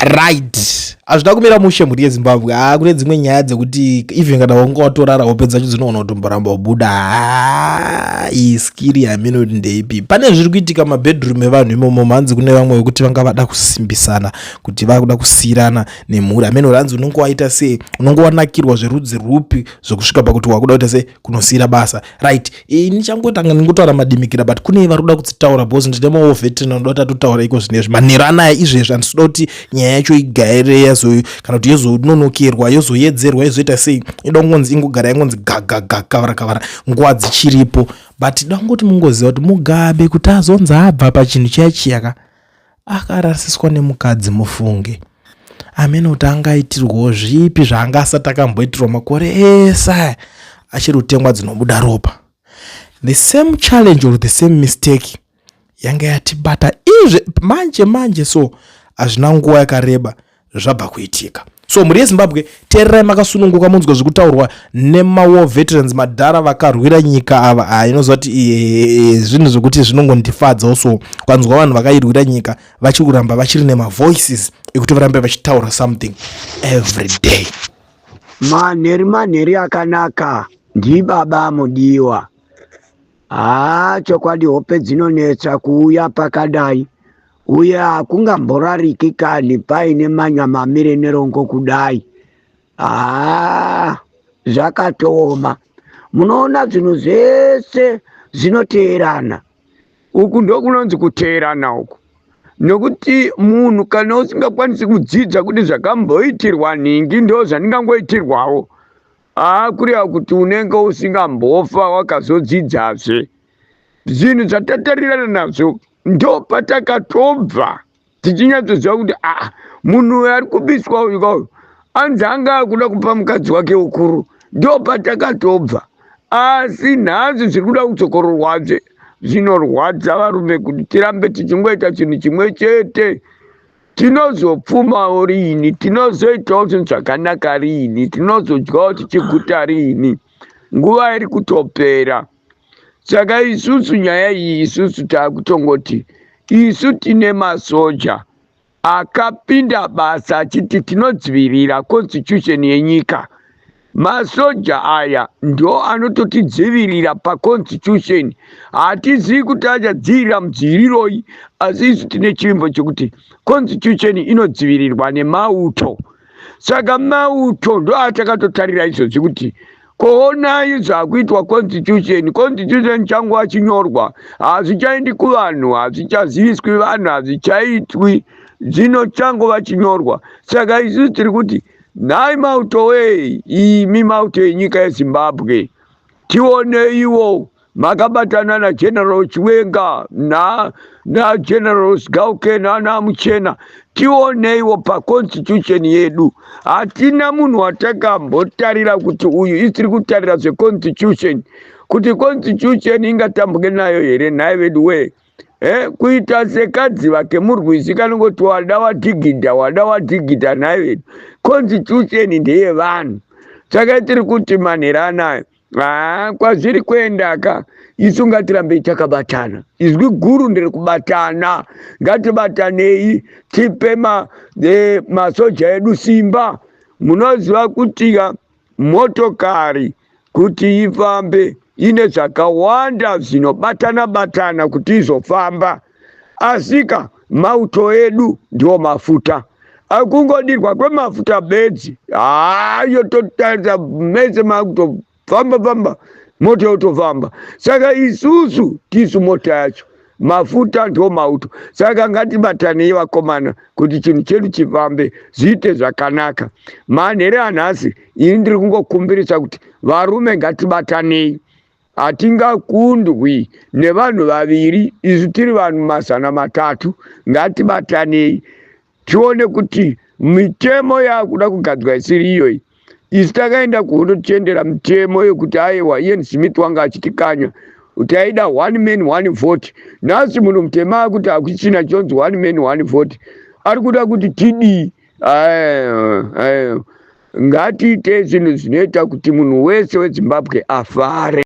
Right, hazvina kumira mushe, mhuri yeZimbabwe. Haa, kune dzimwe nyaya dzekuti even kana wanga watorara, hope dzacho dzinoona kutomboramba kubuda. Haa, iyi skiri hameno kuti ndeipi. Pane zviri kuitika mabedroom evanhu imomo. Mhanzi kune vamwe vekuti vanga vada kusimbisana kuti vakuda kusiyirana nemhuri. Hameno ranzi unonge waita sei, unonge wanakirwa zverudzi rwupi zvokusvika pakuti wakuda kuita sei, kunosiyira basa. Right, ini changotanga ndingotaura madimikira, but kune vari kuda kudzitaura because ndine mawar veteran anoda kuti atotaura iko zvinezvi manhero anaya izvezvi. Handisi kuda kuti nyaya yacho igaire yazo kana kuti yozononokerwa, yozoyedzerwa, yozoita sei. Inoda kungonzi ingogara yangonzi gagaga, kavara kavara, nguva dzichiripo. But da kungoti mungoziva kuti Mugabe kuti azonzi abva pachinhu chiya chiyaka, akarasiswa nemukadzi. Mufunge, amene kuti angaitirwawo zvipi zvaanga asati akamboitirwa makore ese aya achiri kutengwa dzinobuda ropa. The same challenge or the same mistake yanga yatibata izve manje manje. So hazvina nguva yakareba zvabva kuitika. So mhuri yeZimbabwe, teererai makasununguka munzwa zvekutaurwa nemawar veterans, madhara vakarwira nyika ava. Ha, inoziva kuti zvinhu zvekuti zvinongondifadzawo. So kwanzwa vanhu vakairwira nyika vachiri kuramba vachiri nemavoices ekuti varambe vachitaura something every day. Manheri, manheri akanaka, ndibaba mudiwa. Haa, chokwadi hope dzinonetsa kuuya pakadai, uye hakungamborariki kani paine manyama amire nerongo kudai. Haa, zvakatooma. Munoona, zvinhu zvese zvinoteerana. Uku ndokunonzi kuteerana uku, nokuti munhu kana usingakwanisi kudzidza kuti zvakamboitirwa nhingi ndo zvandingangoitirwawo, haa, kureva kuti unenge usingambofa wakazodzidzazve. Zvinhu zvatatarirana nazvo ndo patakatobva tichinyatsoziva kuti aa, munhu uyu ari kubiswa uyu kauyu anzi anga akuda kupa mukadzi wake ukuru. Ndo patakatobva, asi nhasi zviri kuda kudzokororwazve. Zvinorwadza varume kuti tirambe tichingoita chinhu chimwe chete. Tinozopfumawo riini? Tinozoitawo zvinhu zvakanaka riini? Tinozodyawo tichiguta riini? Nguva iri kutopera. Saka isusu nyaya iyi, isusu taakutongoti isu tine masoja akapinda basa achiti tinodzivirira constitution yenyika. Masoja aya ndo anototidzivirira paconstitution. Hatizivi kuti achadzivirira mudziviriroi, asi isu tine chivimbo chekuti constitution inodzivirirwa nemauto. Saka mauto ndo atakatotarira izvozvi kuti koonai zvakuitwa constitution. Constitution changuva chinyorwa, hazvichaendi kuvanhu, hazvichaziviswi vanhu, hazvichaitwi zvino, changova chinyorwa. Saka isusu tiri kuti nhai mauto wei, imi mauto enyika yeZimbabwe, tioneiwo makabatana naGeneral Chiwenga naGeneral Sigauke nana Muchena, tioneiwo paconstitution yedu. Hatina munhu watakambotarira kuti uyu isiri kutarira zveconstitution, kuti constitution ingatambuke nayo here? Nhai vedu wee, kuita sekadziva kemurwizi kanongoti wada wadhigidha, wada wadhigidha. Nhai vedu, constitution ndeyevanhu. Saka tiri kuti manhero anayo, haa, kwazviri kuendaka, isu ngatirambei takabatana. Izwi guru nderekubatana. Ngatibatanei tipe masoja edu simba. Munoziva kuti motokari kuti ifambe ine zvakawanda zvinobatana batana kuti izofamba, asika mauto edu ndiwo mafuta. Akungodirwa kwemafuta bedzi, hayo totarisa mese makutofamba famba, mota yotofamba. Saka isusu tisu mota yacho, mafuta ndo mauto. Saka ngatibatanei vakomana kuti chinhu chedu chifambe, zviite zvakanaka. Manhere anhasi ini ndiri kungokumbirisa kuti varume ngatibatanei. Hatingakundwi nevanhu vaviri, isu tiri vanhu 300. Ngatibatanei tione kuti mitemo yakuda kugadzwa isiri iyoyi. Isu takaenda kuhondo tichiendera mitemo yekuti aiwa, Ian Smith wanga achitikanya kuti aida one man one vote. Nhasi munhu mutema akuti hakuchina chonzi one man one vote, ari kuda kuti tidii? Ngatiite zvinhu zvinoita kuti munhu wese weZimbabwe afare.